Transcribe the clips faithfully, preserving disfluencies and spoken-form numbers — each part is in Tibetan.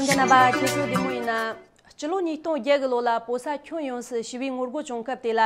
ལྷན་རྒྱས་རྣམ་པ་ཁྱེད་ཚོ་བདེ་མོ་ཡིན་ན། སྤྱི་ལོ་ཉིས་སྟོང་བརྒྱད་གི་ལོ་ལ་བོད་ས་ཁྱོན་ཡོངས་སུ་ཞི་བའི་ངོ་རྒོལ་བྱུང་སྐབས་དེ་ལ།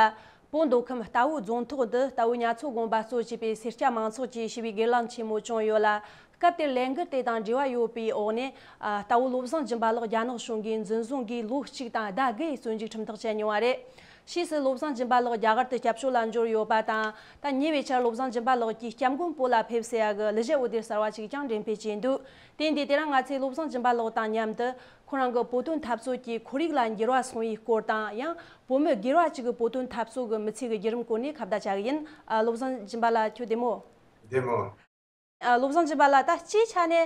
བོད་མདོ་ཁམས་རྟའུ་རྫོང་ཐོག་འདི་རྟའུ་གཉའ་ཚོ་དགོན་པ་གཙོ་བྱས་པའི་སེར་སྐྱ་མང་ཚོགས་ཀྱིས་ཞི་བའི་སྒེར་ལངས་ཆེན་མོ་བྱུང་ཡོད་ལ། སྐབས་དེར་ལས་འགུལ་དེ་དང་འབྲེལ་བ་ཡོད་པའི་འོག་ནས། ཨ། རྟའུ་བློ་བཟང་སྦྱིན་པ་ལགས་རྒྱ་ནག་གཞུང་གིས་འཛིན་བཟུང་གིས་ལོ་གཅིག་དང་ཟླ་དགུའི་བཙོན་འཇུག་ཁྲིམས་ཐག་བཅད་མྱོང་བ་རེད། ཕྱིས་སུ་བློ་བཟང་སྦྱིན་པ་ལགས་རྒྱ་གར་དུ་སྐྱབས་བཅོལ་ལ་འབྱོར་ཡོད་པ་དང་། ད་ཉེ་བའི་ཆར་བློ་བཟང་སྦྱིན་པ་ལགས་ཀྱིས་སྐྱབས་མགོན་བོད་ལ་ཕེབས་ཟེར་ཡ་གི་གླུ་གཞས་འོད་སྡེར་གསར་བ་ཞིག་ཀྱང་འགྲེམས་སྤེལ་བྱས་འདུག་དེ་འདི་དེ་རིང་ང་ཚོས་བློ་བཟང་སྦྱིན་པ་ལགས་དང་མཉམ་དུ་ཁོ་རང་གི་བོད་དོན་འཐབ་རྩོད་ཀྱི་ཁོར་ཡུག་ལ་འགྱུར་བ་སོང་བའི་སྐོར་དང་། ཡང་བོད་མི་སྒེར་བ་གཅིག་གི་བོད་དོན་འཐབ་རྩོད་ཀྱི་མི་ཚེ་གི་བརྒྱུད་རིམ་སྐོར་ནས་ཁ་བརྡ་བྱ་གི་ཡིན། ཨ། བློ་བཟང་སྦྱིན་པ་ལགས་ཁྱོད་བདེ་མོ། བདེ་མོ། ཨ། བློ་བཟང་སྦྱིན་པ་ལགས། ད་སྤྱིའི་ཆ་ནས།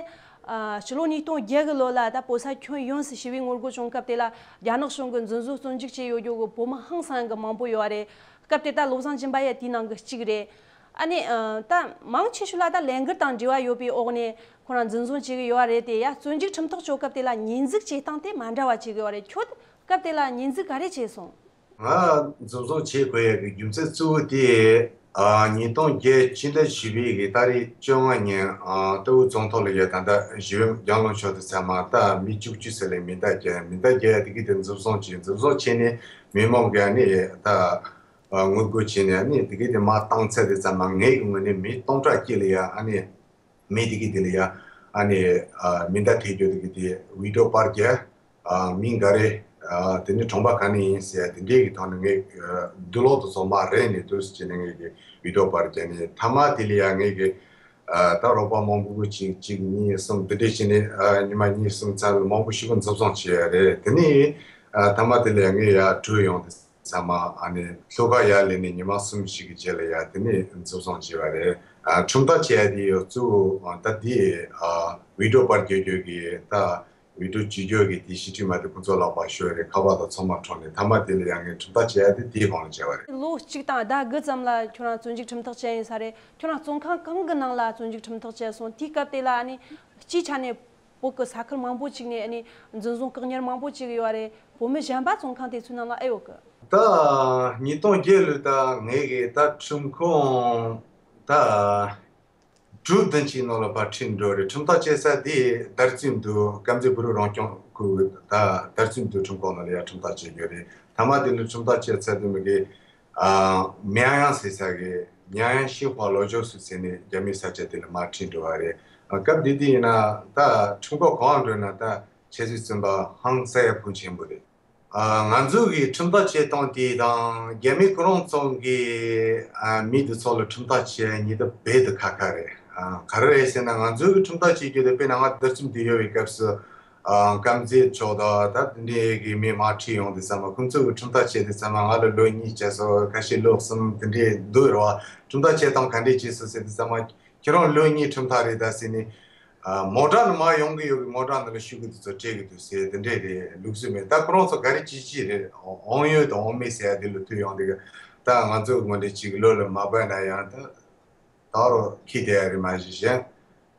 ཨ། ཕྱི་ལོ་ཉིས་སྟོང་བརྒྱད་གི་ལོ་ལ་ད་བོད་ས་ཁྱོན་ཡོངས་སུ་ཞི་བའི་ངོ་རྒོལ་བྱུང་སྐབས་དེ་ལ་རྒྱ་ནག་གཞུང་གིས་འཛིན་བཟུང་བཙོན་འཇུག་བྱས་ཡོད་རྒྱུ་གི་བོད་མི་ཧང་སང་གི་མང་པོ་ཡོད་རེད། སྐབས་དེ་ད་བློ་བཟང་སྦྱིན་པ་ཡང་དེའི་ནང་གི་གཅིག་རེད། ཨ་ནི། ཨ། ད་མང་ཆེ་ཤོས་ལ་ད་ལས་འགུལ་དང་འབྲེལ་བ་ཡོད་པའི་འོག་ནས་ཁོ་རང་འཛིན་བཟུང་བྱེད་ཀྱི་ཡོད་རེད་དེ། ཡ་བཙོན་འཇུག་ཁྲིམས་ཐག་གཅོད་སྐབས་དེ་ལ་ཉེས་འཛུགས་བྱེད་སྟངས་དེ་མ་འདྲ་བ་བྱེད་ཀྱི་ཡོད་རེད། ཁྱོད་སྐབས་དེ་ལ་ཉེས་འཛུགས་ག་རེ་བྱས་སོང་། ང་འཛིན་བཟུང་བྱེད་དགོས་ཡ་གི་རྒྱུ་མཚན་གཙོ་བོ་དེ། ཨ། ཉིས་སྟོང་བརྒྱད་ཕྱི་ཟླ་བཞི་པའི་གི་ཏ་རིག་བཅོ་ལྔ་ཉིན། ཨ། རྟའུ་རྫོང་ཐོག་ལ་ཡ་ད་ལྟ་ཞི་བའི་རྒྱང་ལངས་ཕྱོགས་དེ་ཚང་མ་ད་མི་བཅུ་གཅིག་ཙམ་ལ་མེ་མདའ་བརྒྱབ། མེ་མདའ་བརྒྱབ་ཡ་དེ་གི་དེ་འཛིན་བཟུང་བྱས། འཛིན་བཟུང་བྱས་ནས་མི་མང་གི་ཨ་ནི་ད། ཨ། ངོ་རྒོལ་བྱས་ནས་ཨ་ནི་དེ་གི་དེ་མར་བཏང་ཚར་དེ་ཚང་མ་ངའི་གི་ངོས་ནས་མི་སྟོང་ཕྲག་གཅིག་ལ་ཡ་ཨ་ནི། མི་དེ་གི་དེ་ལ་ཡ་ཨ་ནི། ཨ། མེ་མདའ་ཐེབས་རྒྱུ་དེ་གི་དེ་བི་ཌི་ཡོ་པར་རྒྱབ། ཨ། མི་འགའ་རེ། ཨ། དེ་ནི་གྲོང་པ་ག་ནས་ཡིན་ཟེར་ཡ་དེ་འདྲའི་གི་ཐོག་ནས་ངས། ཨ། དུག་ལོག་དེ་ཚོ་མར་རེག་ནས་དུས་སུ་བྱས་ནས་ངས་གི་བི་ཌི་ཡོ་པར་རྒྱབ་ནས། མཐའ་མ་དེ་ལ་ཡ་ངས་གི། ཨ། ད་རོགས་པ་མང་པོ་གཅིག་གཅིག་གཉིས་གསུམ་དེ་འདྲས་བྱས་ནས། ཨ། ཉི་མ་གཉིས་གསུམ་ཙམ་ལ་མང་པོ་ཞིག་གི་འཛིན་བཟུང་བྱས་ཡ་རེད། དེ་ནས། ཨ། མཐའ་མ་དེ་ལ་ཡ་ངས་ཡར་བྲོས་ཡོང་དུས་ཚང་མ་ཨ་ནི་ལྷོ་ཁ་ཡར་ལེན་ནས་ཉི་མ་གསུམ་ཞིག་གི་རྗེས་ལ་ཡ་དེ་ནས་འཛིན་བཟུང་བྱས་པ་རེད། ཨ། ཁྲིམས་ཐག་བཅད་ཡ་དེ་ཡོད་གཙོ་བོ་ད་དེ། ཨ། བི་ཌི་ཡོ་པར་རྒྱག་རྒྱུ་གི་ད་བི་ཌི་ཡོ་བྱེད་རྒྱུ་གི་དེ་ཤི་ཁྲི་མ་དེ་ཁོ་ཚོ་ལག་པར་ཤོར་རེད། ཁ་པར་དང་ཚང་མ་འཕྲོག་ནས། མཐའ་མ་དེ་ལ་ཡ་ངས་ཁྲིམས་ཐག་བཅད་ཡ་དེ་དེའི་སྒང་ལ་བཅད་པ་རེད། ལོ་གཅིག་དང་ཟླ་དགུ་ཙམ་ལ་ཁྱོད་རང་བཙོན་འཇུག་ཁྲིམས་ཐག་བཅད་ཡིན་ས་རེད། ཁྱོད་རང་བཙོན་ཁང་གང་གི་ནང་ལ་བཙོན་འཇུག་ཁྲིམས་ཐག་བཅད་སོང་། དེའི་སྐབས་དེ་ལ་ཨ་ནི་སྤྱིའི་ཆ་ནས། བོད་ཀྱི་ས་ཁུལ་མང་པོ་ཅིག་ནས་ཨ་ནི་འཛིན་བཟུང་བཀག་ཉར་མང་པོ་ཅིག་ཡོད་རེད། བོད་མི་གཞན་པ་བཙོན་ཁང་དེ་ཚོའི་ནང་ལ་ཨེ་ཡོད་གི། ད་ཉིས་སྟོང་བརྒྱད་ལོའི་ད་ངས་གི་ད་ཁྲིམས་ཁང་ད་དྲུག་བདུན་ཅིག་ནང་ལ་ཕར་ཁྲིད་འགྲོ་རེད། ཁྲིམས་ཐག་བཅད་ས་དེ་དར་རྩེ་མདོ་དཀར་མཛེས་བོད་རིགས་རང་སྐྱོང་ཁུལ་གི་ད་དར་རྩེ་མདོ་ཁྲིམས་ཁང་ནང་ལ་ཡ་ཁྲིམས་ཐག་བཅད་རྒྱུ་རེད། མཐའ་མ་དེ་ལ་ཁྲིམས་ཐག་བཅད་ཚར་དུས་མི་གི། ཨ། མིང་དབྱངས་ཟེར་ས་གི་མིང་དབྱངས་ཤིན་ཧྭ་ལོ་ཇོ་སུ་ཟེར་ནས་རྒྱ་མིའི་ས་ཆ་དེ་ལ་མར་ཁྲིད་འགྲོ་བ་རེད། ཨ། སྐབས་དེ་དུས་ཡིན་ན་ད་ཁྲིམས་ཁང་གང་འགྲོ་ན་ད་ཁྱེད་ཚོས་བཙུན་པ་ཧང་སང་ཡ་ཕོན་ཆེན་པོ་རེད། ཨ། ང་ཚོ་གི་ཁྲིམས་ཐག་བཅད་སྟངས་དེ་དང་རྒྱ་མི་ཁོ་རང་ཚོ་གི། ཨ། མི་དེ་ཚོ་ལ་ཁྲིམས་ཐག་བཅད་ཡ་གཉིས་ད་རྦད་དེ་ཁ་ཁ་རེད། ཨ། ག་རེ་རེད་ཟེར་ན་ང་ཚོ་གི་ཁྲིམས་ཐག་བཅད་རྒྱུ་དེ་དཔེར་ན་ང་དར་རྩེ་མདོ་ཡོད་པའི་སྐབས་སུ། ཨ། དཀར་མཛེས་ཕྱོགས་དང་ད་དེ་འདྲའི་གི་མི་མར་ཁྲིད་ཡོང་དུས་ཙམ་པ་ཁོང་ཚོ་གི་ཁྲིམས་ཐག་བཅད་དུས་ཙམ་པ་ང་ལ་ལོ་གཉིས་བཅད་སོང་། ཁ་ཤས་ལོ་གསུམ་དེ་འདྲའི་འདུག་རེད་བ། ཁྲིམས་ཐག་བཅད་སྟངས་ག་འདྲས་བྱས་སོང་ཟེར་དུས་ཙམ་པ་ཁྱེད་རང་ལོ་གཉིས་ཁྲིམས་ཐག་རེད་ད་ཟེར་ནས། ཨ། མོ་ཊ་ནས་མར་ཡོང་གི་ཡོད་གི་མོ་ཊ་ནང་ལ་ཤོག་གུ་དེ་ཚོ་སྤྲད་གི་འདུག་ཟེར་དེ་འདྲས་རེད། ལུགས་སྲོལ་མེད། ད་ཁོ་རང་ཚོ་ག་རེ་བྱེད་ཀྱི་རེད། དབང་ཡོད་དང་དབང་མེད་ཟེར་ཡ་དེ་ལ་ཐུག་ཡོང་དུས་ད་ང་ཚོ་ངོ་འདྲ་ཅིག་ལོ་ལ་མ་བབས་ན་ཡང་ད། ད་རུང་ཁྱི་དེ་ཡ་རེད་མ་གཞི་གཞན་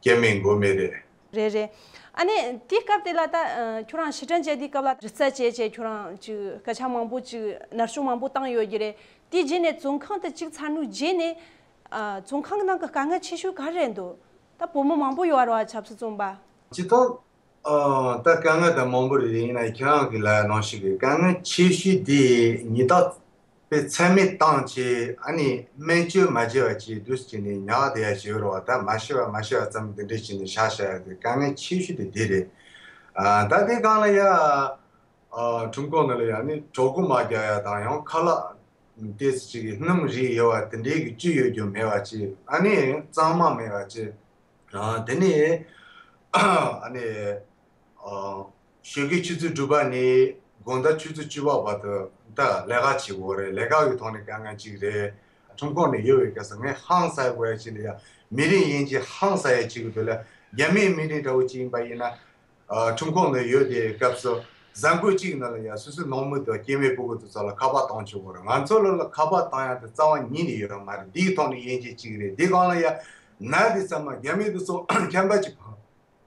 སྐྱེ་མེད་མགོ་མེད་རེད། རེད་རེད། ཨ་ནི་དེའི་སྐབས་དེ་ལ་ད་ཨ་ཁྱོད་རང་ཕྱིར་དྲན་བྱས་དུས་སྐབས་ལ་རི་རྩད་བྱས་བྱས་ཁྱོད་རང་ཅིག་སྐད་ཆ་མང་པོ་ཅིག་མནར་གཅོད་མང་པོ་བཏང་ཡོད་ཀྱི་རེད། དེའི་རྗེས་ནས་བཙོན་ཁང་དུ་བཅུག་ཚར་ནུས་རྗེས་ནས་ཨ་བཙོན་ཁང་གི་ནང་གི་དཀའ་ངལ་ཆེ་ཤོས་ག་རེ་རེད་འདུག་ད་བོད་མི་མང་པོ་ཡོད་རེད་བ་ཆབ་སྲིད་བཙོན་པ། སྤྱིར་བཏང་། ཨ། ད་དཀའ་ངལ་ད་མང་པོ་རེད། ཡིན་ན་ཁྱེད་རང་གིས་ལབ་ནང་བཞིན་གི་དཀའ་ངལ་ཆེ་ཤོས་དེ་ཉི་ཟླ་དཔེ་ཚད་མེད་བཏང་བྱས་ཨ་ནི་སྨན་བཅོས་མ་བྱས་པ་བྱས་དུས་ཀྱི་ནས་ཉག་དེ་ཡ་བྱེད་རོགས་ད་མ་ཤི་བ་མ་ཤི་བ་ཙམ་དེ་འདྲས་བྱས་ནས་བཞག་བཞག་ཡ་དེ་དཀའ་ངལ་ཆེ་ཤོས་དེ་དེ་རེད། ཨ། ད་དེ་སྒང་ལ་ཡ། ཨ། ཁྲིམས་ཁང་ནང་ལ་ཡ་ནི་གྲོད་ཁོག་མ་རྒྱག་ཡ་དང་ཡང་ཁ་ལག་ཏོག་ཙམ་ཅིག་གི་སྣུམ་རིགས་ཡོད་པ་དེ་འདྲས་ཀྱི་བཅུད་ཡོད་རྒྱུ་མེད་པ་ཅིག་ཨ་ནི་གཙང་མ་མེད་པ་ཅིག་ཨ། དེ་ནས་ཨ་ནི། ཨ། ཞོགས་ཀའི་ཆུ་ཚོད་དྲུག་པ་ནས་དགོང་དག་ཆུ་ཚོད་བཅུ་པ་བར་དུ་ད་ལས་ཀ་བྱེད་དགོས་རེད། ལས་ཀ་གི་ཐོག་ནས་དཀའ་ངལ་ཅིག་རེད། ཁྲིམས་ཁང་ནས་ཡོད་པའི་སྐབས་སུ་ངས་ཧང་སངས་དགོས་ཡ་ཅིག་ལ་ཡ་མི་རིགས་དབྱེ་འབྱེད་ཧང་སངས་ཡ་ཅིག་གི་དོན་ལ་རྒྱ་མིའི་མི་རིགས་འདྲ་བོ་ཅིག་ཡིན་པ་ཡིན་ན། ཨ། ཁྲིམས་ཁང་ནང་ཡོད་དེ་སྐབས་སུ་གཟའ་འཁོར་གཅིག་ནང་ལ་ཡ་སོ་སོའི་ནང་མི་དང་སྐྱེ་དམན་སྤུ་གུ་དེ་ཚོ་ལ་ཁ་པར་བཏང་ཆོག་གི་རེད། ང་ཚོ་ལ་ལ་ཁ་པར་བཏང་ཡ་དེ་རྩ་བ་ཉིད་ནས་ཡོད་མ་རེད། འདིའི་ཐོག་ནས་དབྱེ་འབྱེད་གཅིག་རེད། འདི་སྒང་ལ་ཡ་ན་དེ་ཚང་མ་རྒྱ་མི་དེ་ཚོ་ཁྱམས་པ་ཅིག་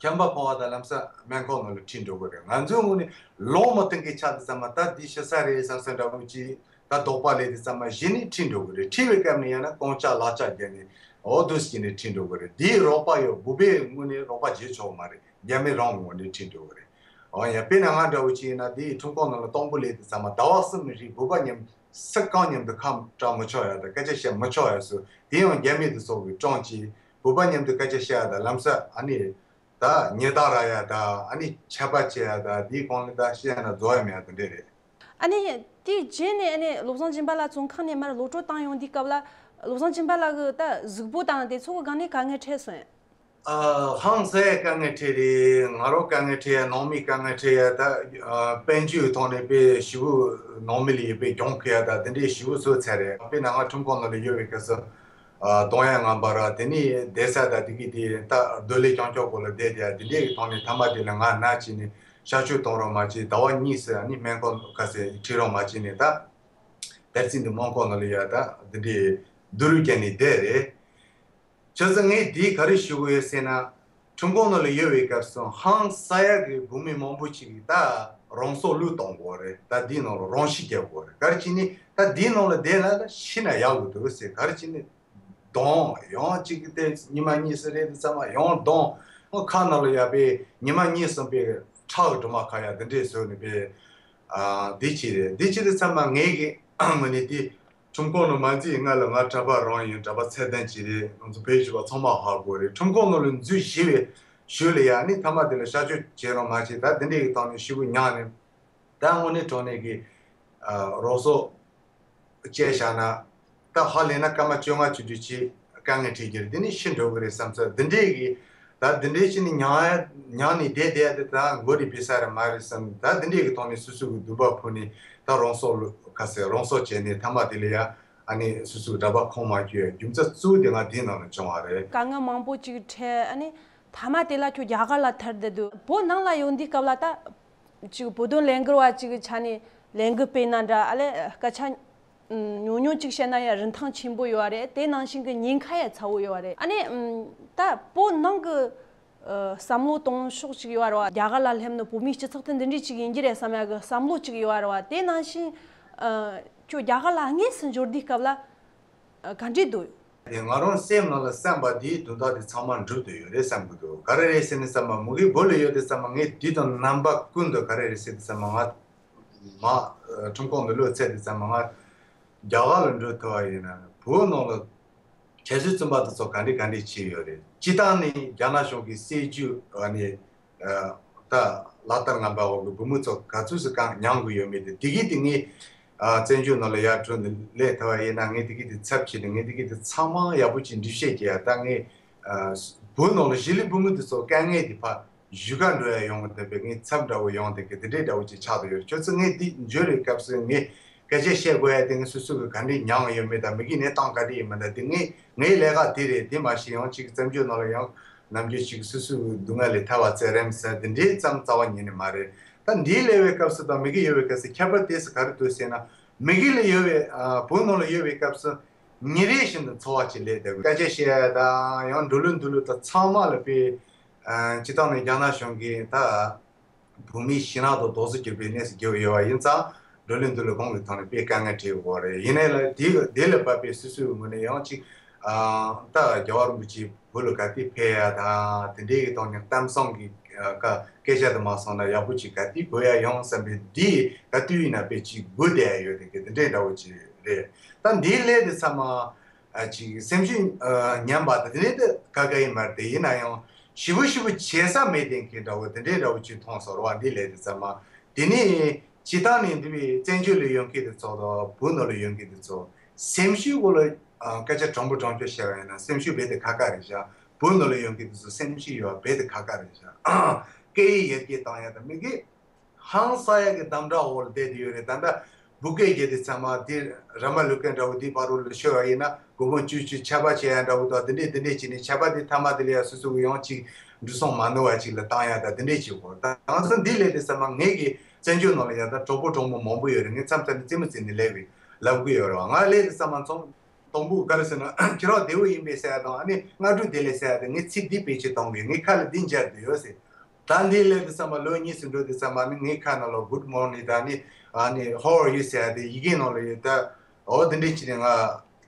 ཁྱམས་པ་ཕོ་བ་དང་ལམ་སང་སྨན་ཁང་ནང་ལ་ཁྲིད་འགྲོ་གི་རེད། ང་ཚོའི་ངོས་ནས་ལོང་མ་བཏང་གི་ཆ་དེ་ཚང་མ་ད་འདི་ཤི་ས་རེད་བསམ་ས་འདྲ་བོ་ཅིག་ད་དོགས་པ་ལས་དེ་ཚང་མ་གཞི་ནས་ཁྲིད་འགྲོ་གི་རེད། ཁྲིད་པའི་སྐབས་ནས་ཡང་ན་རྐང་ལྕགས་ལག་ལྕགས་བརྒྱབ་ནས་འོ་འདུག་སེ་བྱས་ནས་ཁྲིད་འགྲོ་གི་རེད། འདིའི་རོགས་པ་ཡོད་བོད་པའི་ངོས་ནས་རོགས་པ་བྱེད་ཆོག་མ་རེད། རྒྱ་མི་རང་ངོས་ནས་ཁྲིད་འགྲོ་གི་རེད། ཨོ་ཡ། དཔེར་ན་ང་འདྲ་བོ་ཅིག་ཡིན་ན་དེའི་ཁྲིམས་ཁང་ནང་ལ་དང་པོ་སླེབས་དུས་ཙམ་པ་ཟླ་བ་གསུམ་རིང་བོད་པ་མཉམ་སུ་གང་མཉམ་དུ་ཁ་བྲལ་མི་ཆོག་ཡ་དང་སྐད་ཆ་བཤད་མི་ཆོག་ཡ་སོགས་དེ་ཡང་རྒྱ་མི་དེ་ཚོ་གིས་བཀྲོངས་ཀྱིས་བོད་པ་མཉམ་དུ་སྐད་ཆ་བཤད་ཡ་དང་ལམ་སང་ཨ་ནི་ད་ཉེས་རྡུང་རག་ཡ་དང་ཨ་ནི་ཆད་པ་བཅད་ཡ་དང་དེའི་གོང་ལ་ད་བཤད་ན་རྫོགས་ཡ་མེད་ཡ་དེ་འདྲས་རེད། ཨ་ནི་དེའི་རྗེས་ནས་ཨ་ནི་བློ་བཟང་སྦྱིན་པ་ལགས་བཙོན་ཁང་ནས་མར་གློད་གྲོལ་བཏང་ཡོང་དུས་སྐབས་ལ་བློ་བཟང་སྦྱིན་པ་ལགས་ཀྱི་ད་གཟུགས་པོ་དང་དེ་ཚོ་གི་སྒང་ནས་དཀའ་ངལ་འཕྲད་སོང་། ཨ། ཧང་སང་ཡ་དཀའ་ངལ་འཕྲད་རེད། ང་རང་དཀའ་ངལ་འཕྲད་ཡ། ནང་མི་དཀའ་ངལ་འཕྲད་ཡ། ད་ཨ་དཔལ་འབྱོར་ཐོག་ནས་དཔེ་ཞེ་པོ་ནང་མི་ལ་ཡོད་པའི་གྱོང་ཁེ་ཡ་ད་དེ་འདྲའི་ཞེ་པོ་བཟོས་ཚར་རེད། དཔེར་ན་ང་ཁྲིམས་ཁང་ནང་ལ་ཡོད་པའི་སྐབས་སུ་ཨ་གདོང་ཡ་ངན་པ་ར་དེ་ནས་བསྡད་ས་ད་དེ་གི་དེ་ད་རྡོ་ལེབ་རྐྱང་རྐྱང་སྒང་ལ་བསྡད་དེ་ཡ་དེ་འདྲའི་གི་ཐོག་ནས་མཐའ་མ་དེ་ལ་ང་ན་བྱས་ནས་གཤག་བཅོས་གཏོང་རོགས་མ་བྱས། ཟླ་བ་གཉིས་སུ་ཨ་ནི་སྨན་ཁང་ག་ཚོད་ཁྲིད་རོགས་མ་བྱས་ནས་ད་དེར་ཚིག་འདི་སྨན་ཁང་ནང་ལ་ཡ་ད་དེ་འདྲའི་སྡུག་རུས་བརྒྱབ་ནས་བསྡད་རེད། བྱས་ཙང་ངས་འདི་ག་རེ་ཞུ་དགོས་ཡོད་ཟེར་ན། ཁྲིམས་ཁང་ནང་ལ་ཡོད་པའི་སྐབས་སུ་ཧང་སང་ཡ་གི་བོད་མི་མང་པོ་ཅིག་གིས་ད་རང་སྲོག་བློས་གཏོང་དགོས་རེད། ད་འདིའི་ནང་ལ་རང་ཤི་རྒྱག་དགོས་རེད། ག་རེ་བྱས་ནས་ད་འདིའི་ནང་ལ་བསྡད་ན་ད་ཤི་ན་ཡག་གི་འདུག་ཟེར། ག་རེ་བྱས་ནས་གདོང་ཡང་ཅིག་གི་དེ་ཉི་མ་གཉིས་སུ་རེད་དུས་ཙམ་པ་ཡང་གདོང་ཁ་ནང་ལ་ཡ་པའི་ཉི་མ་གཉིས་གསུམ་པའི་ཁྲག་གི་སྦྲུམ་མ་ཁ་ཡ་འདི་འདྲས་བཟོས་ནས་པའི་ཨ་འདི་ཅི་རེད། འདི་ཅི་རེད་ཚང་མ་ངས་གི་ངོས་ནས་དེ་ཁྲིམས་ཁང་ནང་མ་འཛུལ་སྔ་ལ་ང་གྲྭ་པ་རང་ཡིན། གྲྭ་པ་ཚད་ལྡན་ཅིག་རེད། ང་ཚོ་བོད་བཞི་པ་ཚང་མ་ཧ་གོ་རེད། ཁྲིམས་ཁང་ནང་ལ་འཛུལ་ཞི་བའི་ཞོར་ལ་ཡ་ནི་མཐའ་མ་དེ་ལ་གཤག་བཅོས་བྱེད་རོགས་མ་བྱེད། ད་འདི་འདྲས་ཀྱི་སྟེང་ནས་ཞི་བོ་མྱངས་ནས་ད་དངོས་གནས་དྲང་གནས་ཀྱི་ཨ་རོགས་སོ་བཅས་བཞག་ན། ད་ཧ་ལས་ན་སྐར་མ་བཅོ་ལྔ་བཅུ་དྲུག་ཅིག་དཀའ་ངལ་འཕྲད་ཀྱི་རེད། དེ་ནས་ཤི་འགྲོ་གི་རེད་བསམ་ཚོད་འདི་འདྲས་ཀྱི་ད་འདི་འདྲས་ཅིག་ནི་མྱངས་མྱངས་ནས་བསྡད་བསྡད་དེ་ད་མགོ་རིལ་བུད་ས་རེད་མ་རེད་བསམ། ད་འདི་འདྲས་ཀྱི་ཐོག་ནས་སོ་སོ་གི་སྡུག་པ་ཕོག་ནས་ད་རང་སྲོག་ལ་ག་ཟེར་རང་སྲོག་བཅད་ནས་མཐའ་མ་དེ་ལ་ཡ་ཨ་ནི་སོ་སོའི་གྲྭ་པ་ཁོམ་མ་བཅུག་རྒྱུ་མཚན་གཙོ་བོ་དེ་ང་དེའི་ནང་ལ་བྱུང་བ་རེད། དཀའ་ངལ་མང་པོ་ཅིག་འཕྲད་ཨ་ནི་མཐའ་མ་དེ་ལ་ཁྱོད་རྒྱ་གར་ལ་ཐར་བསྡད་འདུག་བོད་ནང་ལ་ཡོང་དུས་སྐབས་ལ་ད་ཅིག་བོད་དོན་ལས་འགུལ་བ་ཅིག་གི་ཆ་ནས་ལས་འགུལ་སྤེལ་ན་འདྲ། ཨ་ལས་སྐད་ཆ་ཉུང་ཉུང་ཅིག་བཤད་ན་ཡང་རིན་ཐང་ཆེན་པོ་ཡོད་རེད། དེ་ནང་བཞིན་གྱི་ཉེན་ཁ་ཡང་ཚ་བོ་ཡོད་རེད། ཨ་ནི་ད་བོད་ནང་གི་བསམ་བློ་གཏོང་ཕྱོགས་ཅིག་ཡོད་རེད་བ། རྒྱ་གར་ལ་སླེབས་ན་བོད་མིའི་སྤྱི་ཚོགས་དེ་འདི་འདྲས་ཅིག་ཡིན་གྱི་རེད་བསམ་ཡ་གི་བསམ་བློ་ཅིག་ཡོད་རེད་བ། དེ་ནང་བཞིན་ཁྱོད་རྒྱ་གར་ལ་དངོས་སུ་འབྱོར་དུས་སྐབས་ལ་ག་འདྲས་འདུག་དེ་ང་རང་སེམས་ནང་ལ་བསམ་པ་དེའི་དོན་དག་དེ་ཚང་མ་འགྲུབ་བསྡད་ཡོད་རེད་བསམ་གྱི་འདུག་ག་རེ་རེད་ཟེར་ནས་བསམ་པ་མུ་གེ་བོད་ལ་ཡོད་དུས་ཙམ་པ་ངས་དུས་དང་རྣམ་པ་ཀུན་ཏུ་ག་རེ་རེད་ཟེར་དུས་ཙམ་པ་ང་མ་ཁྲིམས་ཁང་དུ་ལོག་ཚར་དུས་ཙམ་པ་ང་རྒྱ་གར་ལ་འགྲོ་ཐུབ་པ་ཡིན་ན་བོད་ནང་ལ་ཁྱད་གསོད་བཙོན་པ་དེ་ཚོ་ག་འདྲས་ག་འདྲས་བྱས་ཡོད་རེད། སྤྱིར་བཏང་ནས་རྒྱ་ནག་གཞུང་གི་སྲིད་ཇུས་ཨ་ནི་ད་ལག་བསྟར་ངན་པ་འོག་གི་བུ་མོ་ཚོ་ག་ཚོད་ཙམ་གང་མྱང་གི་ཡོད་མེད་དེ་དེ་གི་དེ་ངས་ཨ་བཙན་བྱོལ་ནང་ལ་ཡར་འགྲོ་ནས་སླེབས་ཐུབ་པ་ཡིན་ན་ངས་དེ་གི་དེ་ཚབ་བྱས་ནས་ངས་དེ་གི་དེ་ཚང་མ་ཡག་པོ་ཅིག་འགྲེལ་བཤད་བྱས་ཡ། ད་ངས་ཨ་བོད་ནང་ལ་གཞིས་ལུས་བུ་མོ་དེ་ཚོ་དཀའ་ངལ་དེ་ཕར་བཞུགས་ག་འགྲོ་ཡ་ཡོང་གི་འདུག་པས་ངས་ཚབ་འདྲ་བོ་ཡོང་དེ་གི་དེ་འདྲའི་འདྲ་བོ་ཅིག་ཆགས་བསྡད་ཡོད། ཁྱོད་ཚོ་ངས་འདི་འབྱོར་བའི་སྐབས་སུ་ངས་སྐད་ཆ་བཤད་དགོས་ཡ་དེ་ངས་སོ་སོ་གི་ག་འདྲས་མྱང་ཡོད་མེད་དང་མི་གི་གནས་སྟངས་ག་འདྲས་ཡིན་མིན་དང་དེ་ངས་ངའི་ལས་ཀ་དེ་རེད། དེ་མ་གཞི་ཡང་གཅིག་བཙན་བྱོལ་ནང་ལ་ཡང་ནམ་རྒྱུན་ཞིག་སོ་སོའི་སྡུག་བསྔལ་ལས་ཐར་བ་བཙལ་རན་ཟེར་འདི་འདྲའི་ཙམ་རྩ་བ་ཉིད་ནས་མ་རེད། ད་འདིའི་ལས་པའི་སྐབས་སུ་དང་མི་གི་ཡོད་པའི་སྐབས་སུ་ཁྱད་པར་དེ་སུ་ག་རེ་འདུག་ཟེར་ན། མི་གི་ལས་ཡོད་པའི་ཨ་བོད་ནང་ལ་ཡོད་པའི་སྐབས་སུ་ཉིན་རེ་བཞིན་དུ་འཚོ་བ་ཅིག་ལས་བསྡད་དགོས། སྐད་ཆ་བཤད་ཡ་དང་ཡང་འགྲོ་ལུགས་འདུག་ལུགས་དང་ཚང་མ་ལ་དཔེ་ཨ་སྤྱི་བཏང་ནས་རྒྱ་ནག་གཞུང་གིས་ད། བོད་མིའི་ཞེད་སྣང་དང་རྡོག་རྫིས་གྱུར་པའི་གནས་སུ་གྱུར་ཡོད་པ་ཡིན་ཙང་འགྲོ་ལུགས་འདུག་ལུགས་གང་གི་ཐོག་ནས་དཔེ་དཀའ་ངལ་འཕྲད་ཡོད་རེད། ཡིན་ནའི་ལ་དེ་དེ་ལ་བབས་པའི་སོ་སོའི་ངོས་ནས་ཡང་ཅིག་ཨ་ད་རྒྱལ་བ་རིན་པོ་ཆེ་བོད་ལ་ག་དུས་ཕེབས་ཡ་དང་དེ་འདྲའི་གི་ཐོག་ནས་གཏམ་བཟང་གི་ཨ་སྐད་ཆ་དུ་མ་སོང་ན་ཡག་པོ་ཅིག་ག་དུས་དགོས་ཡ་ཡོང་བསམ་པའི་འདི་ག་དུས་ཡིན་ན་དཔེ་ཅིག་སྒུག་བསྡད་ཡ་ཡོད་དེ་གི་དེ་འདྲའི་འདྲ་བོ་ཅིག་རེད། ད་འདིའི་ལས་དེ་ཚང་མ། ཨ་ཅིག་སེམས་ཤུགས་ཨ་ཉམས་པ་དང་དེ་འདྲའི་དེ་ག་ག་ཡིན་མ་རེད། དེ་ཡིན་ན་ཡང་ཞེ་པོ་ཞེ་པོ་བྱེད་ས་མེད་དེ་མཁན་འདྲ་བོ་དེ་འདྲའི་འདྲ་བོ་ཅིག་མཐོང་སོང་ར་བ། འདི་ལས་དེ་ཚང་མ་དེ་ནི་སྤྱིར་བཏང་ནས་འདི་བའི་བཙན་བྱོལ་ལ་ཡོང་མཁན་དེ་ཚོ་དང་བོད་ནང་ལ་ཡོང་མཁན་དེ་ཚོ་སེམས་ཤུགས་སྐོར་ལ་ཨ་སྐད་ཆ་དྲང་པོ་དྲང་པོ་བཤད་པ་ཡིན་ན་སེམས་ཤུགས་རྦད་དེ་ཁག་ཁག་རེད་ཤག་བོད་ནང་ལ་ཡོང་མཁན་དེ་ཚོ་སེམས་ཤུགས་ཡོད་པ་རྦད་དེ་ཁག་ཁག་རེད་ཤག་སྐད་ཡིག་ཡར་རྒྱས་བཏང་ཡ་དང་མི་སྒེར། ཧང་སང་ཡ་གི་དམ་དྲག་འོག་ལ་བསྡད་དེ་ཡོད་རེད། ད་ལྟ་བོད་སྐད་རྒྱག་དེ་ཚང་མ་དེ་ར་མ་ལུག་མཁན་འདྲ་བོ་དེ་བར་རོ་ལ་ཤོད་པ་ཡིན་ན་སྒོར་མོ་བཅུ་བཅུ་ཆད་པ་བཅད་ཡ་འདྲ་བོ་དང་དེ་འདྲས་དེ་འདྲས་བྱས་ནས་ཆད་པ་དེ་མཐའ་མ་དེ་ལ་ཡ་སོ་སོ་གི་ཡང་ཅིག་འགྲོ་སོང་མ་ནོར་བ་ཅིག་ལ་བཏང་ཡ་ད་དེ་འདྲས་བྱེད་དགོས། ད་ང་ཚོ་འདི་ལས་དེ་ཚང་མ་ངེད་ཀྱི་བཙན་བྱོལ་ནང་ལ་ཡ་ད་གྲོགས་པོ་གྲོགས་མོ་མང་པོ་ཡོད་རེད། ངས་མཚམས་མཚམས་ནས་རྩེད་མོ་རྩེ་ནས་ལབ་གི་ལབ་གི་ཡོད་རེད་བ། ང་ལས་དེ་ཚང་མ་ཚོང་། དང་པོ་ག་རེ་ཟེར་ན་ཁྱེད་རང་བདེ་པོ་ཡིན་པས་ཟེར་ཡ་དང་ཨ་ནི་སྔ་དྲོ་བདེ་ལེགས་ཟེར་ཡ་དེ་ངས་ཚིག་འདི་བེད་སྤྱོད་གཏོང་གི་ངའི་ཁ་ལ་འདི་འབྱར་དུ་ཡོད་ཟེར། ད་འདི་ལས་དུ་བསམ་པ་ལོ་གཉིས་སུ་འགྲོ་དུས་ཙམ་པ་ནི་ངའི་ཁ་ནང་ལ་good morning ད་ནི་ཨ་ནི་how are you ཟེར་ཡ་དེ་ཡི་གེ་ནང་ལ་ཡོད་ད། འོ་དེ་འདྲས་ཅི་ནས་ང་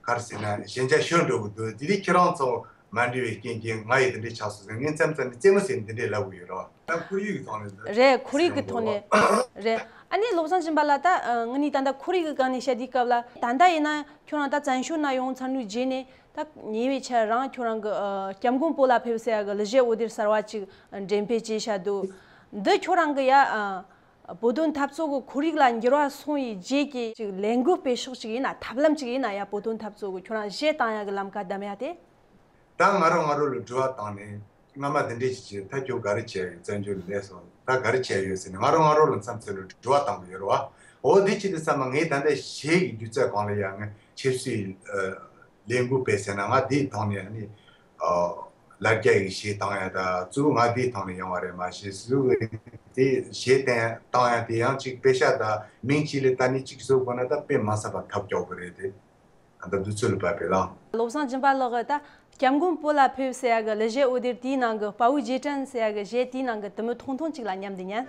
ག་རེ་ཟེར་ན་ཞན་ཆ་ཤོར་འགྲོ་གི་འདུག་དེ་དུས་ཁྱེད་རང་ཚོ་ མ་འདྲེས་པའི་རྐྱེན་གྱིས་ང་ཡི་འདི་འདྲས་ཆགས་སོང་ཟེར། ངས་མཚམས་མཚམས་ནས་རྩེད་མོ་ཟེར་འདི་འདྲས་ལབ་གི་ཡོད་རེད་བ། ད་ཁོར་ཡུག་གི་ཐོག་ནས་འདི་རེད། ཁོར་ཡུག་གི་ཐོག་ནས་རེད། ཨ་ནི་བློ་བཟང་སྦྱིན་པ་ལགས། ད་ཨ་ངས་ནི་ད་ལྟ་ཁོར་ཡུག་གི་སྒང་ནས་བཤད་དུས་སྐབས་ལ། ད་ལྟ་ཡིན་ན་ཁྱོད་རང་ད་བཙན་བྱོལ་ནང་ཡོང་ཚར་དུས་རྗེས་ནས་ད་ཉེ་བའི་ཆར་རང་ཁྱོད་རང་གི་ཨ་སྐྱབས་མགོན་བོད་ལ་ཕེབས་ཟེར་ཡ་གི་གླུ་གཞས་འོད་སྡེར་གསར་བ་ཅིག་འགྲེམས་སྤེལ་བྱས་བཞག་འདུག། འདི་ཁྱོད་རང་གི་ཡ་ཨ་བོད་དོན་འཐབ་རྩོད་ཀྱི་ཁོར་ཡུག་ལ་འགྱུར་བ་སོང་བའི་རྗེས་ཀྱི་ཅིག་ལས་འགུལ་སྤེལ་ཕྱོགས་ཅིག་ཡིན་ན། ཐབས་ལམ་ཅིག་ཡིན་ན། ཡ་བོད་དོན་འཐབ་རྩོད་ཀྱི་ཁྱོད་རང་གཞས་བཏང་ཡག་གི་ལམ་ཁ་བདམས་ཡག་དེ། ད་ང་རང་ང་རང་ལ་དྲི་བ་བཏང་ནས། སྔ་མ་འདི་འདྲས་ཅིག་བྱས། ད་ཁྱོད་ག་རེ་བྱས་ཡོད། བཙན་བྱོལ་ལ་སླེབས་སོང་། ད་ག་རེ་བྱས་ཡོད་ཟེར་ནས་ང་རང་ང་རང་ལ་མཚམས་མཚམས་ལ་དྲི་བ་བཏང་གི་ཡོད་རེད་བ། འོ་འདི་ཅི་སྟེ་བསམ་ན། ངས་ད་ལྟ་གཞས་ཀྱི་སྒྱུ་རྩལ་སྒང་ལ་ཡ་ངས་ཆབ་སྲིད་ལས་འགུལ་སྤེལ་ཟེར་ན། ང་འདིའི་ཐོག་ནས་ནི་ལ་རྒྱ་ཡི་གཞས་བཏང་ཡ། ད་གཙོ་བོ་ང་འདིའི་ཐོག་ནས་ཡོང་བ་རེད། མ་གཞི་གཟུགས་དེ་གཞས་བཏང་བཏང་ཡ་དེ་ཡང་ཅིག་དཔེ་ཤ་ད་མིང་གཅིག་ལ་ད་ནི་གཅིག་བཟོ་དགོས་ན་ད་དཔེ་མ་སྲིད་པ་ཐབས་སྐྱོ་པོ་རེད་དེ། ད་དུས་ཚོད་ལ་བབས་པའི་ལམ། བློ་བཟང་སྦྱིན་པ་ལགས་ཀྱིས་ད་སྐྱབས་མགོན་བོད་ལ་ཕེབས་ཟེར་ཡ་གི་གླུ་གཞས་འོད་སྡེར་དེའི་ནང་གི་དཔའ་བོའི་རྗེས་དྲན་ཟེར་ཡ་གི་གཞས་དེའི་ནང་གི་དེ་མོ་ཐུང་ཐུང་ཅིག་ལ་ཉམས་འདི་ཉན།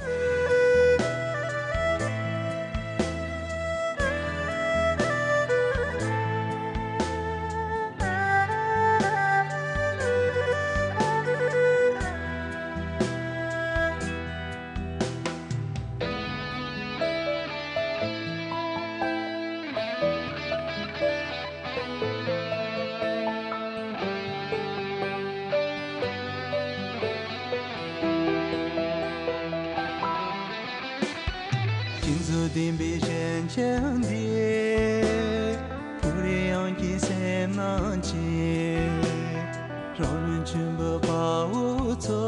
ཁྱེད་ཚོ་བདེན་པའི་ཞལ་ཆེམས་འདི། བོད་རིགས་ཡོངས་ཀྱི་སེམས་ནང་གི། རང་ལུས་ཆེན་པོ་དཔའ་བོ་ཚོ།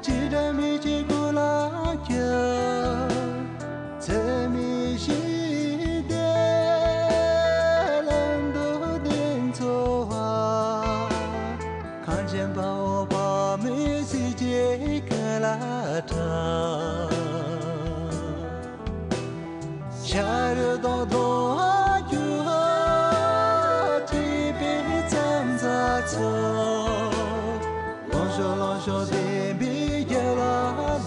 ཅི་འདྲ་མི་ཅི་གོ་ལ་ཁྱབ། འཚེ་མེད་ཞི་བདེ་ལམ་དུ་གདེང་འཚོ་བ། གངས་ཅན་དཔའ་བོ་དཔའ་མོའི་གཟི་བརྗིད་ག་ལ་གྲགས། ཤ་རུས་གདོང་གདོང་རྒྱུད་སྐྱེས་པའི་བཙན་བྱོལ་ཚོ། ལོངས་ཤོག་ལོངས་ཤོག་བདེན་པའི་རྒྱལ་ལ་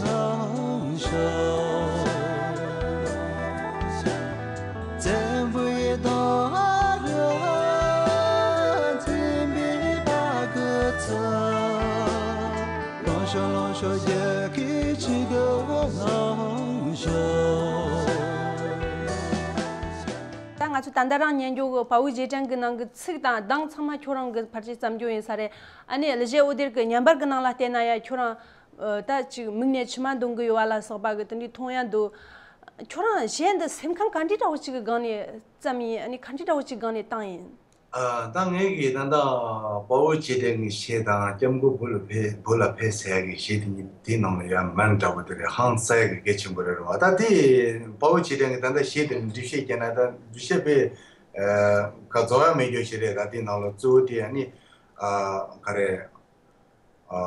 ལོངས་ཤོག། བཙན་པོའི་གདོང་རུ་འཛིན་པའི་དཔའ་རྒོད་ཚོ། ལོངས་ཤོག་ལོངས་ཤོག་རྒྱལ་ཁའི་ཆེད་དུ་ལོངས་ཤོག། ད་ང་ཚོ་ད་ལྟ་རང་ཉན་རྒྱུ་གི་དཔའ་བོའི་རྗེས་དྲན་གི་ནང་གི་ཚིག་དང་གདངས་ཚང་མ་ཁྱོད་རང་གི་ཕལ་ཆེར་བརྩམས་རྒྱུ་ཡིན་ས་རེད། ཨ་ནི་གླུ་གཞས་འོད་སྡེར་གི་བརྙན་པར་གི་ནང་ལ་བལྟས་ན་ཡ་ཁྱོད་རང་ཨ་ད་ཅིག་མིག་ནས་མཆི་མ་འདོན་གི་ཡོད་པ་ལ་སོགས་པ་གི་དེ་འདྲའི་མཐོང་ཡ་འདུག། ཁྱོད་རང་གཞས་འདི་སེམས་ཁམས་ག་འདྲའི་འདྲ་བོ་ཅིག་གི་སྒང་ནས་བརྩམས་ཡིན། ཨ་ནི་ག་འདྲའི་འདྲ་བོ་ཅིག་སྒང་ནས་བཏང་ཡིན། ཨ། ད་ངས་གི་ད་ལྟ་དཔའ་བོ་རྗེས་དྲན་གྱི་གཞས་དང་སྐྱབས་མགོན་བོད་ལ་ཕེབས་བོད་ལ་ཕེབས་ཟེར་ཡ་གི་གཞས་དེ་གཉིས་དེའི་ནང་ལ་ཡང་མ་འདྲ་བོ་དེ་རེད། ཧང་སང་ཡ་གི་གལ་ཆེན་པོ་རེད་རེད་བ། ད་དེ་དཔའ་བོ་རྗེས་དྲན་གྱི་ད་ལྟ་གཞས་དེ་འགྲེལ་བཤད་བརྒྱབ་ན། ད་འགྲེལ་བཤད་དཔེ་ཨ་ག་རྫོགས་ཡ་མེད་རྒྱུ་ཞིག་རེད། ད་དེའི་ནང་ལ་གཙོ་བོ་དེ་ཨ་ནི་ཨ་ག་རེ་ཨ་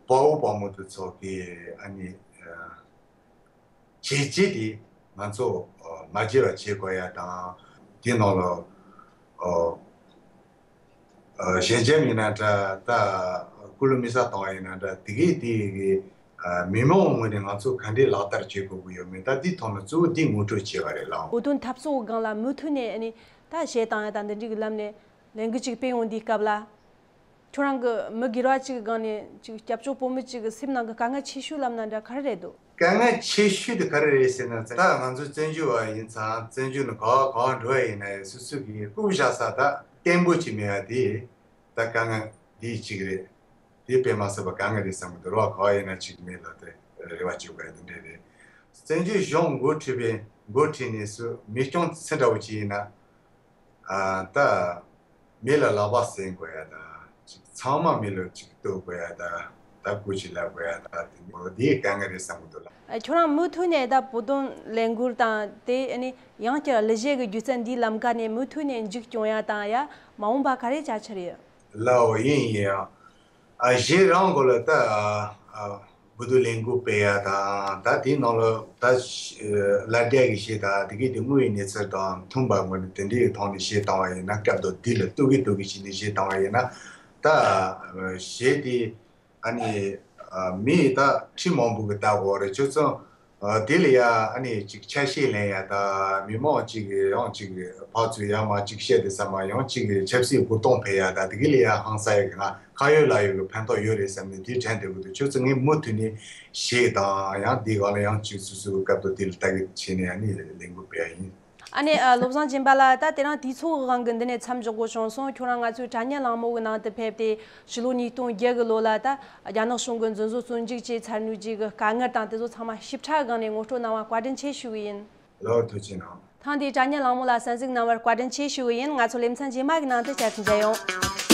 དཔའ་བོ་དཔའ་མོ་དེ་ཚོ་གི་ཨ་ནི་ཨ། བྱས་རྗེས་དེ་ང་ཚོ་ཨ་མ་བརྗེད་པ་བྱེད་དགོས་ཡ་དང་། དེ་ནང་ལ་ཨ་ཨ་ཞལ་འཆམ་ཡིན་ན་འདྲ། ད་སྐུ་ལུས་མེ་སྲེག་བཏང་བ་ཡིན་ན་འདྲ། དེ་གའི་དེ་གི་ཨ་མི་མང་ངོས་ནས་ང་ཚོ་ག་འདྲས་ལག་བསྟར་བྱེད་དགོས་ཀྱི་ཡོད་མེད། ད་དེའི་ཐོག་ནས་གཙོ་བོ་དེ་ངོ་སྤྲོད་བྱས་པ་རེད་ལགས། བོད་དོན་འཐབ་རྩོད་སྒང་ལ་མུ་མཐུད་ནས་ཨ་ནི་ད་གཞས་བཏང་ཡ་དང་འདི་འདྲའི་གི་ལམ་ནས་ལས་འགུལ་ཅིག་སྤེལ་ཡོང་དུས་སྐབས་ལ། ཁྱོད་རང་གི་མི་སྒེར་བ་ཅིག་གི་སྒང་ནས་ཅིག་སྐྱབས་བཅོལ་བོད་མི་ཅིག་གི་སེམས་ནང་གི་དཀའ་ངལ་ཆེ་ཤོས་ལབ་ན་འདྲ་ག་རེ་རེད་འདུག། དཀའ་ངལ་ཆེ་ཤོས་དེ་ག་རེ་རེད་ཟེར་ན། ད་ང་ཚོ་བཙན་བྱོལ་བ་ཡིན་ཙང་། བཙན་བྱོལ་ནས་ག་བ་ག་བ་འགྲོ་བ་ཡིན་ན་ཡང་སོ་སོ་གི་བཀོད་བཞག་ས་ད་བརྟན་པོ་ཅིག་མེད་པ་དེ་ད་དཀའ་ངལ་དེ་གཅིག་རེད། དེ་དཔེ་མ་སྲིད་པ་དཀའ་ངལ་རེད་བསམ་གི་འདུག་ར། ག་བ་ཡིན་ན་ཅིག་མི་ལ་དེ་རེ་བ་བཅོལ་དགོས་ཡ་དེ་འདྲས་རེད། བཙན་བྱོལ་གཞུང་འགོ་ཁྲིད་པའི་འགོ་ཁྲིད་ནས་སུ་མི་སྐྱོང་ཚུལ་འདྲ་བོ་ཅིག་ཡིན་ན། ཨ་ད་མི་ལ་ལག་པ་སེང་དགོས་ཡ་ད། ཅིག་ཚང་མ་མི་ལ་ཅིག་གཏུག་དགོས་ཡ་ད། ད་སྐུ་ཅིག་ལབ་དགོས་ཡ་ད། དེ་འོ་དེའི་དཀའ་ངལ་རེད་བསམ་གི་འདུག་ལ། ཨ་ཁྱོད་རང་མུ་མཐུད་ནས་ད་བོད་དོན་ལས་འགུལ་དང་དེ་ཨ་ནི་ཡང་བསྐྱར་གླུ་གཞས་ཀྱི་སྒྱུ་རྩལ་འདིའི་ལམ་ཀ་ནས་མུ་མཐུད་ནས་མཇུག་སྐྱོང་ཡ་དང་ཡ་མ་འོངས་པ་ག་རེ་བྱ་འཆར་ཡོད། ལའོ་ཡིན་ཡིན་ཡང་། ཨ་གཞས་རང་གོ་ལ་ད་ཨ་བོད་དོན་ལས་འགུལ་སྤེལ་ཡ་དང་། ད་དེའི་ནང་ལ་ད་ལ་རྒྱ་གི་གཞས་དང་དེ་གའི་དེ་དངོས་ཡོད་གནས་ཚུལ་དང་མཐུན་པ་ངོས་ནས་དེ་འདྲའི་ཐོག་ནས་གཞས་བཏང་བ་ཡིན་ན། སྐབས་དང་དུས་ལ་ལྟོས་གི་ལྟོས་གི་བྱས་ནས་གཞས་བཏང་བ་ཡིན་ན། ད་གཞས་དེ་ཨ་ནི་ཨ་མི་ད་ཁྲི་མང་པོ་གི་ལྟ་དགོས་རེད། ཁྱོད་ཚོ་ ཨ། དེ་ལ་ཡ་ཨ་ནི་ཅིག་ཆ་ཤས་ལེན་ཡ་ད་མི་མང་ཅིག་ཡང་ཅིག་ཕར་ཚུར་ཡ་མ་ཅིག་བཤད་དེ་ས་མ་ཡང་ཅིག་ཆབ་སྲིད་མགོ་རྟིང་འཕེན་ཡ་ད་དེ་གི་ལ་ཡ་ཧང་སང་ཡ་གི་ང་ཁ་ཡོད་ལག་ཡོད་ཀྱི་ཕན་ཐོགས་ཡོད་རེད་བསམ་ནས་དེ་དྲན་བསྡད་དགོས་འདུག་ཁྱོད་ཚོ་ངས་མུ་མཐུད་ནས་བཤད་དང་ཡང་དེ་གང་ལ་ཡང་ཅིག་སོ་སོའི་སྐབས་དང་དེ་ལ་ལྟ་གི་བྱས་ནས་ཨ་ནི་ལས་འགུལ་སྤེལ་ཡ་ཡིན། ཨ་ནེ་ཨ། བློ་བཟང་སྦྱིན་པ་ལགས། ད་དེ་རིང་དུས་ཚོད་ཀྱི་དབང་གིས་འདི་ནས་མཚམས་འཇོག་དགོས་བྱུང་སོང་། ཁྱོད་རང་ང་ཚོའི་དྲ་བརྙན་གླེང་མོལ་གྱི་ནང་དུ་ཕེབས་ཏེ་ཕྱི་ལོ་ཉིས་སྟོང་བརྒྱད་གི་ལོ་ལ་ད་རྒྱ་ནག་གཞུང་གིས་འཛིན་བཟུང་བཙོན་འཇུག་བཅས་ཚར་ནུས་ཀྱི་དཀའ་ངལ་དང་དེ་ཚོ་ཚང་མ་ཞིབ་ཕྲ་སྒང་ནས་ངོ་སྤྲོད་གནང་བར་བཀའ་དྲིན་ཆེ་ཞུ་གི་ཡིན། ལགས་ཐུགས་རྗེ་གནང་། ཐེངས་འདིའི་དྲ་བརྙན་གླེང་མོལ་ལ་གསན་གཟིགས་གནང་བར་བཀའ་དྲིན་ཆེ་ཞུ་གི་ཡིན། ང་ཚོ་ལེ་ཚན་རྗེས་མ་གི་ནང་དུ་བསྐྱར་དུ་མཇལ་ཡོང་།